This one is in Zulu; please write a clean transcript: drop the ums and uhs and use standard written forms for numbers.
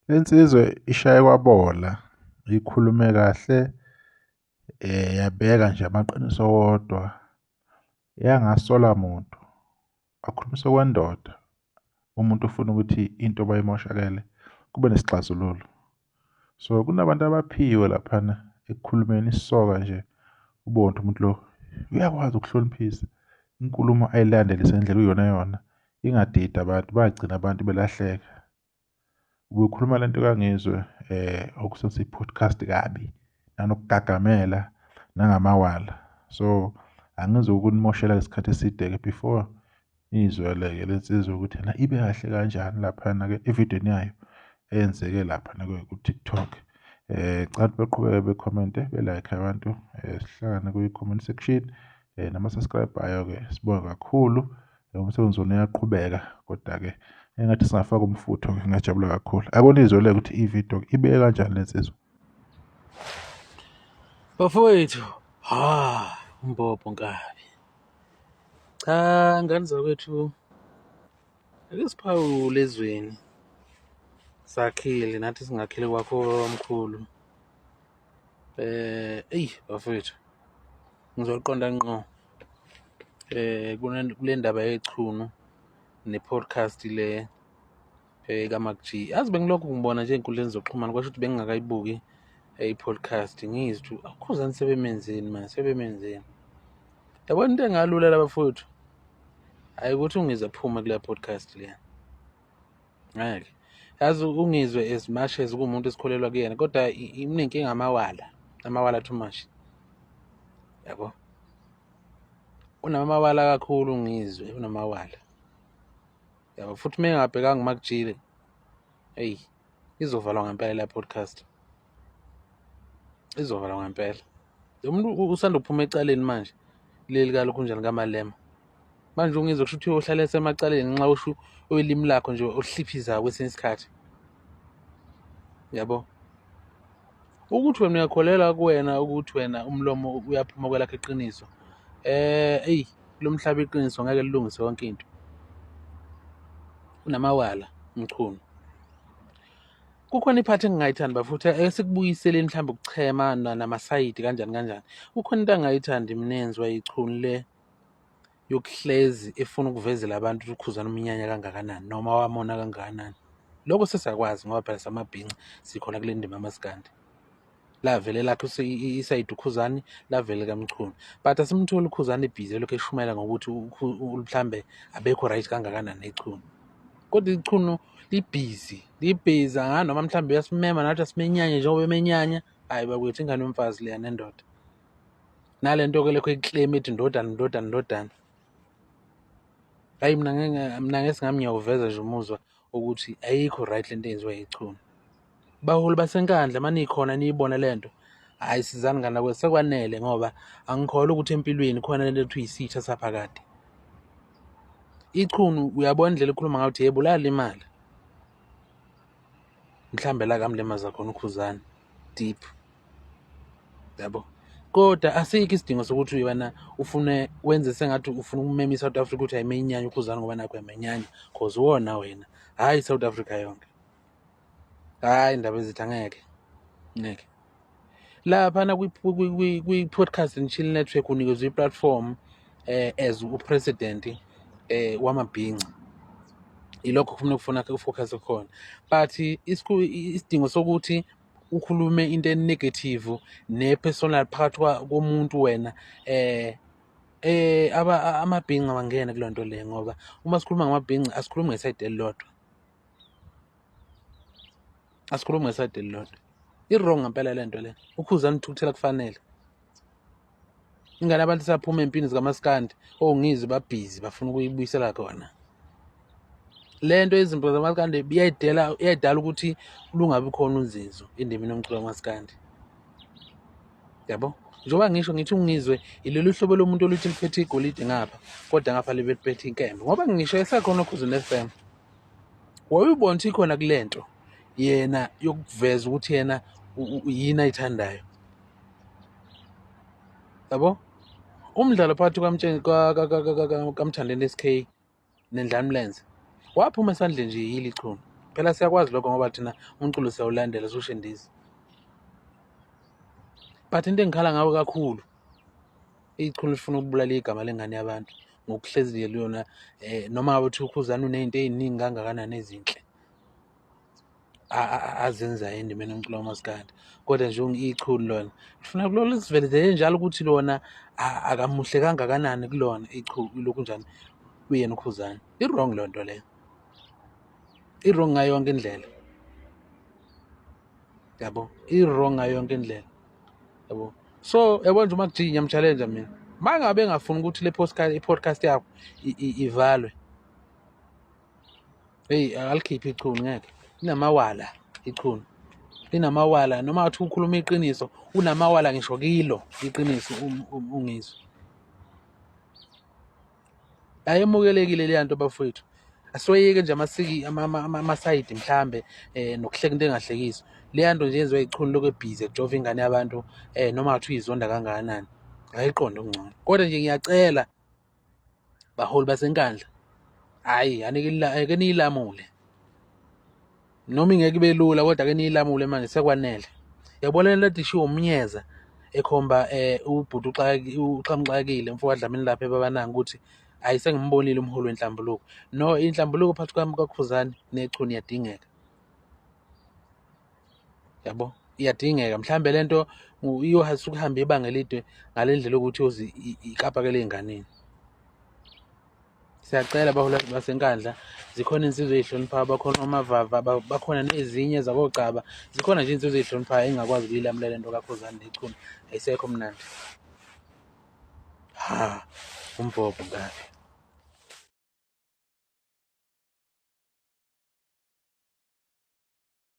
Le nsizwa ishaye kwabola, ikhulume kahle, yabeka nje amaqiniso wodwa, yangasola muntu, wakhulumisa okwendoda umuntu ofuna ukuthi into uma imoshakele kube nesixazululo. So kunabantu abaphiwe laphana ekukhulumeni isisoka nje, ubone ukuthi umuntu lo uyakwazi ukuhloniphisa, inkulumo ayilandelise ngendlela okuyiyonayona, ingadidi abantu, bagcina abantu belahleka. Ubukhuluma lento kaNgizwe okusebenzisa i-podcast kabi, nanokugagamela, nangamawala. So angizukunimoshela isikhathi eside-ke before niyizwele-ke le nsizwa ukuthi ena ibe kahle kanjani laphana-ke evidweni yayo eyenzeke laphana ku-TikTok. Ngicela ukuthi beqhubeke bekhomente, be-like abantu, sihlangane kwi-comment section, nama-subscribe-ayo-ke sibonge kakhulu. Umsebenzi wona uyaqhubeka kodwa-ke engathi singafaka umfutho-ke ngingajabula kakhulu. Ake nizwele ukuthi ividiyo ibeke kanjani le nsizwa. Bafowethu, ha, umbhobho nkabi. Cha, ngane zakwethu, ake siphawule ezweni. Sakhile nathi singakhile kwakho omkhulu. Eyi bafowethu, ngizoqonda ngqo kule ndaba yechunu ne-podcast le kaMac G. Yazi bengilokhu ngibona nje ey'nkundleni zokuxhumana kwasho ukuthi bengingakayibuki i-podcast ngizwe ukuthi akhuzani sebemenzeni manje sebemenzeni. Yabona into engalula la bafowethu, hhayi ukuthi ungizwe aphume kuleya podcast leya. Ngeke. Yazi ungizwe as much as kuwumuntu esikholelwa kuyena kodwa unenkinga amawala, amawala too much. Yabo. Unamawala kakhulu ungizwe, unamawala. Yabo futhi uma engabhekanga uMac G, eyi izovalwa ngempela la podcast. Izovalwa ngempela. Lo muntu usanda kuphuma ecaleni manje leli kalokhu njani kaMalema. Manje ungizwe kusho ukuthi uyohlala esemacaleni ngenxa usho oyilimi lakho nje ohliphizayo kwesinye isikhathi. Yabo. Ukuthi wena uyakholelwa kuwena ukuthi wena umlomo uyaphuma kwelakho iqiniso. Eyi lo mhlaba iqiniso ngeke lilungise yonke into. Unamawala Mchunu. Kukhona iphathi engingayithandi bafuthu esikubuyiseleni mhlawumbe ukuchema namasayidi kanjani kanjani. Kukhona into angayithandi mina eyenziwa yichunu le yokuhlezi efuna ukuvezela abantu ukuthi ukhuzana umnyanya kangakanani noma wamona kangakanani. Lokho sesiyakwazi ngoba phela samabhinca sikhona kule ndima yamaskandi. Lavele lakhe isayidi uKhuzani, lavele kaMchunu. But asimtholi uKhuzani ebhizi elokhu eshumayela ngokuthi mhlambe abekho right kangakanani nechunu. Kodwa ichunu libhizi, libhizi noma mhlambe uyasimema nathi asimenyanye njengoba emenyanya. Hhayi bakwethu ingane yomfazi leya nendoda. Nale nto-ke lokhu eclaim ethi ndodana ndodana ndodana. Hhayi mina ngeke mina ngesingami ngiyawuveza nje umuzwa ukuthi ayikho right lento eyenziwa yichunu. Baholi baseNkandla uma nikhona niyibona le nto, hhayi sizani ngane kwethu sekwanele ngoba angikholwa ukuthi empilweni khona lento ekuthiwa isitha saphakade. Ichunu uyabona indlela ekhuluma ngayo ukuthi yebo lalimala. Mhlambe la kamlimaza khona uKhuzani deep. Yabo. Kodwa asikho isidingo sokuthi wena ufune wenze sengathi ufuna ukumema i-South Africa ukuthi ayimenyanye uKhuzani ngoba nakho uyamenyanya cause wona wena, hhayi i-South Africa yonke. Hhayi indaba ezithi angeke. Ngeke. Laphana kwi-podcast and chill network unikezwe i-platform as u-president wamabhinca. Ilokho kufuna kufuna ufocus khona. But isidingo sokuthi ukhulume into e-negative ne-personal phakathi komuntu wena amabhinca wangena kuleyo nto leyo ngoba uma sikhuluma ngamabhinca asikhulumi ngesayidi elilodwa. Asikhulumi ngesayidi elilodwa. I-wrong ngempela le nto le. Ukhuzani uthukuthela kufanele. Ingane abantu saphuma empini zikamaskandi ongizwe babhizi bafuna ukuyibuyisela khona. Le nto yezimpi zamaskandi iyayidela iyayidala ukuthi lungabi khona unzinzo endimeni yomculo kamaskandi. Yabo? Njengoba ngisho ngithi ungizwe ilolu hlobo lomuntu oluthi liphethe igolide ngapha kodwa ngapha libe liphethe inkemba. Ngoba ngisho esekhona oKhuzini FM. Wawuyibona ukuthi ikhona kule nto yena yokuveza ukuthi yena yini ayithandayo. Yabo? Umdlalo phakathi kaMthandeni SK neNdlamlenze waphuma esandleni nje yili ichunu. Phela siyakwazi lokho ngoba thina umculo siyawulandela siwushendisa. But into engikhala ngayo kakhulu ichunu lifuna ukubulala igama lengane yabantu ngokuhlezi nje liyona noma ngabe kuthiwa uKhuzani uney'nto ey'ningi kangakanani ezinhle azenzayo endimeni yomculo kamaskandi, kodwa nje ichunu lona lifuna kulona lisivelezele njalo ukuthi lona akamuhle kangakanani kulona ichunu lokhu njani kuyena uKhuzani. I-wrong leyo nto leyo, i-wrong ngayo yonke indlela, yabo, i-wrong ngayo yonke indlela, yabo. So yabo nje uma kujinya ngiyam-challenge mina, uma ngabe engafuni ukuthi le postcard, i-podcast yakho ivalwe, heyi akalikhiphe ichunu, ngeke. Linamawala ichunu, linamawala. Noma ngathi ukhuluma iqiniso, unamawala ngisho kilo iqiniso ungizwe. Ayemukelekile leya nto bafowethu. Asiwayeke nje amasiki amasayidi mhlambe nokuhleka into engahlekisi. Leya nto nje yenziwa ichunu lokhu ebhizi ejova ingane yabantu noma ngathi uyizonda kangakanani. Ayiqonde okungcono. Kodwa nje ngiyacela baholi baseNkandla, hhayi ake niyilamule. Noma ingeke ibe lula kodwa ake niyilamule manje sekwanele. Yabona le nto ishiwo uMnyeza ekhomba ubhuti uXamuxakile mfo kaDlamini lapha eBabanango ukuthi hhayi sengimbonile umholi wenhlambuluko. No, inhlambuluko phakathi kwami kaKhuzani neChunu iyadingeka. Yabo, iyadingeka. Mhlambe le nto iyohasuke ihambe ibanga elide ngale ndlela yokuthi yoze ikapakele ey'nganeni. Siyacela baholi baseNkandla, zikhona iy'nsizwa ey'hloniphayo, bakhona oMavava, bakhona nezinye zakoGcaba, zikhona nje iy'nsizwa ey'hloniphayo ey'ngakwazi ukuyilamulela le nto kaKhuzani neChunu, ayisekho mnandi. Ha, umbhobho ngabe.